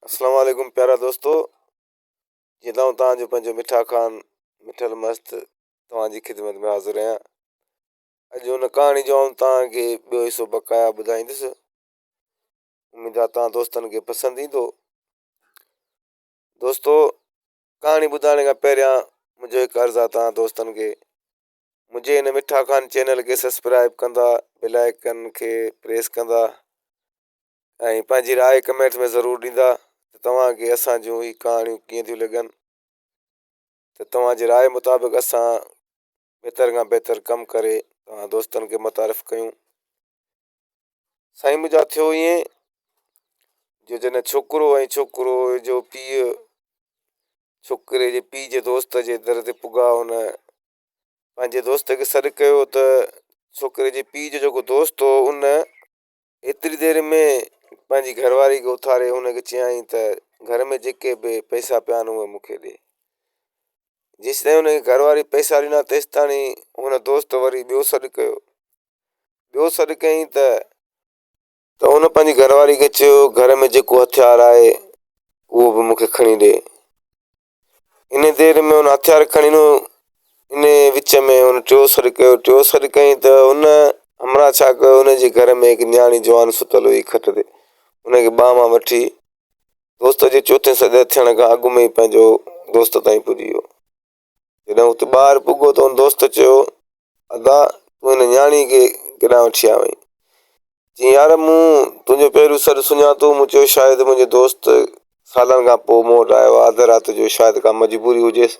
اسلام عليڪم پيارا دوستو جيئن ته آئون توهان جو پنهنجو مٺا خان مٺل مست توهان جي خدمت ۾ حاضر آهيان. اڄ ان ڪهاڻي جو آئون توهان کي ٻيو حصو بقايا ٻڌائيندس. اميد آهي توهان دوستن کي پسند ايندو. دوستو ڪهاڻي ٻڌائڻ کان پهريان منهنجو هڪ عرض آهي توهان دوستن کي منهنجي هن مٺا خان چينل کي سبسڪرائب ڪندا بيل آئيڪن کي پريس ڪندا ۽ پنهنجي راء ڪمينٽس ۾ ضرور ڏيندا ته توهان کي اسان جون هي ڪهاڻيون ڪيئن ٿيون لڳن ته توهان جي راء مطابق اسان بهتر کان بهتر ڪم ڪري توهان دوستن کي متعارف ڪيون. سائين منهنجا ٿيو ائين جو جڏهن ڇوڪرو ۽ ڇوڪرو جو پيء ڇوڪري جي پيء جي دوست جي در تي پڳا هن پنهنجي دوست کي سڏ ڪيو ته ڇوڪري جي پيء جو جيڪو دوست هو ان ايتري دير ۾ پنهنجي گهر واري کي اٿاري هن کي چيائين ته گهر ۾ جيڪي به پئسا پيا آهن اهي مون کي ڏي. جيستائين هن کي گهر واري پئسا ڏنا تيستاڻي هن دوست وري ٻيو سڏ ڪيو. ٻيو سڏ ڪيائين ته. ته هن پنهنجي گهر واري کي چيو گهر ۾ جيڪو هٿيار آهي اهو به مون کي کڻي ڏي. ان دير ۾ هن هٿيار کڻي ڏنو. ان وچ ۾ هن ٽيو سڏ ڪيو. ٽيو سڏ ڪيائين ته هن همراهه ڇا ڪيو، هن جي گهر ۾ هڪ نياڻي جوان ستل هئي کٽ تي، ان کي ٻانهن مان وٺي دوست جي چوٿين سڏ ٿيڻ کان اڳ ۾ ئي پنهنجو دوست تائين پڄي ويو. جڏهن اتي ٻاهر پڳو ته ان دوست چيو، ادا تون هن نياڻيء کي ڪيڏانهن وٺي آيو آهين؟ چيائين، يار مون تنهنجو پهريون سڏ سڃاتو، مون چيو شايد منهنجو دوست سالن کان پوء مون وٽ آيو آهي، اڌ رات جو شايد ڪا مجبوري هجيس،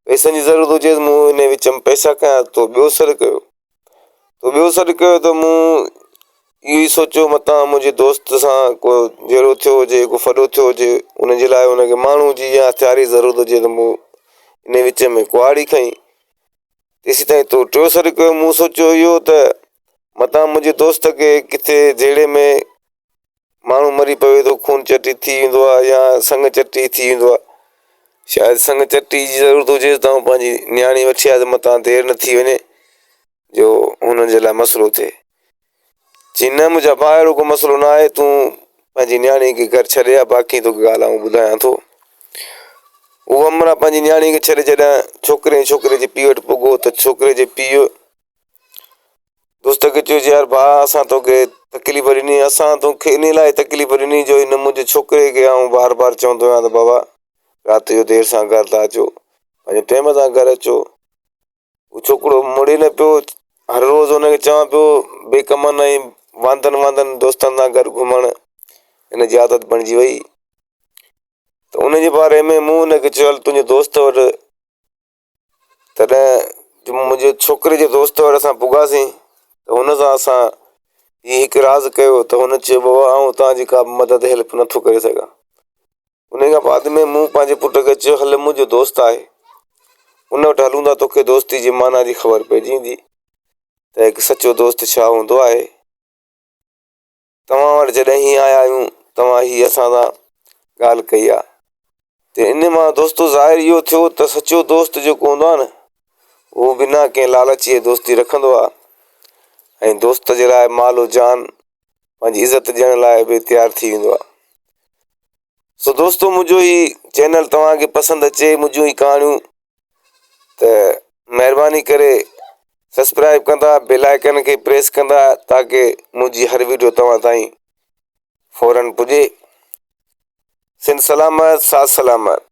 پئسن جي ضرورت هجيس، مون ان وچ ۾ پئسا کنيا تو ٻيو سڏ ڪيو. تو ٻيو سڏ ڪيو ته مون اهو ئي سوچيو متان منهنجي دوست سان ڪو جهيڙو ٿيو هجي ڪو ڦڏو ٿيو هجي ان جي لاء ان کي ماڻهو جي يا هٿيار جي ضرورت هجي ته مون ان وچ ۾ ڪهاڙي کنئي تيسين تائين تو ٽيو سڏ ڪيو مون سوچيو اهو ته متان منهنجي دوست کي ڪٿي جهيڙي ۾ ماڻهو مري پوي ٿو خون چٽي ٿي ويندو آهي يا سڱ چٽي ٿي ويندو آهي شايد سڱ چٽي جي ضرورت هجيس ته آئون پنهنجي نياڻي وٺي آيس متان دير نه ٿي وڃي جو هنن جي لاء مسئلو ٿئي چي نه منهنجا ڀاء اهڙو ڪو مسئلو نه آهي تون پنهنجي نياڻي کي گهر ڇڏي آ باقي توکي ڳالهه آئون ٻڌايان ٿو اهو همراهه پنهنجي نياڻي کي ڇڏي جڏهن ڇوڪري ۽ ڇوڪري جي پيء وٽ پڳو ته ڇوڪري جي پيء دوست کي چيو يار ڀاء اسان توکي تڪليف ڏني اسان توکي ان لاء تڪليف ڏني جو هن منهنجي ڇوڪري کي آئون بار بار چوندو آهيان ته بابا رات جو دير سان گهر ٿا اچو پنهنجي ٽيم سان گهر اچو هو ڇوڪرو مڙي نه پيو هر روز هن کي چوان پيو بي ڪمن ۽ واندن واندن دوستن سان گڏ گهمڻ هن جي عادت بڻجي وئي ته ان جي باري ۾ مون هن کي چيو هل تنهنجي دوست وٽ تڏهن جو منهنجي ڇوڪري جي دوست وٽ اسان پڳاسين ته هن سان اسان هي هڪ راز ڪيو ته هن چيو بابا آئون توهان جي ڪا به مدد هيلپ نٿو ڪري سگهان ان کان بعد ۾ مون پنهنجي پٽ کي چيو هل منهنجو دوست آهي ان وٽ هلون ٿا توکي دوستي جي معنيٰ جي خبر پئجي ويندي ته هڪ سچو دوست ڇا هوندو آهي. توهان وٽ جڏهن هي آيا آهيون توهان هي اسان سان ڳالهه ڪئي آهي ته ان مان دوستو ظاهر اهو ٿيو ته سچو دوست جيڪو هوندو آهي نه اهو بنا ڪنهن لالچ جي دوستي رکندو آهي ۽ دوست جي لاء مال و جان پنهنجي عزت ڏيڻ لاء به تيار ٿي ويندو آهي سو دوستو منهنجو هي چينل توهان کي پسند اچي منهنجون هي ڪهاڻيون ته مهرباني ڪري سبسڪرائب ڪندا بيل آئيڪن کي پريس ڪندا تاڪه منهنجي هر ويڊيو توهان تائين فورن پڄي. سنڌ سلامت ساٿ سلامت.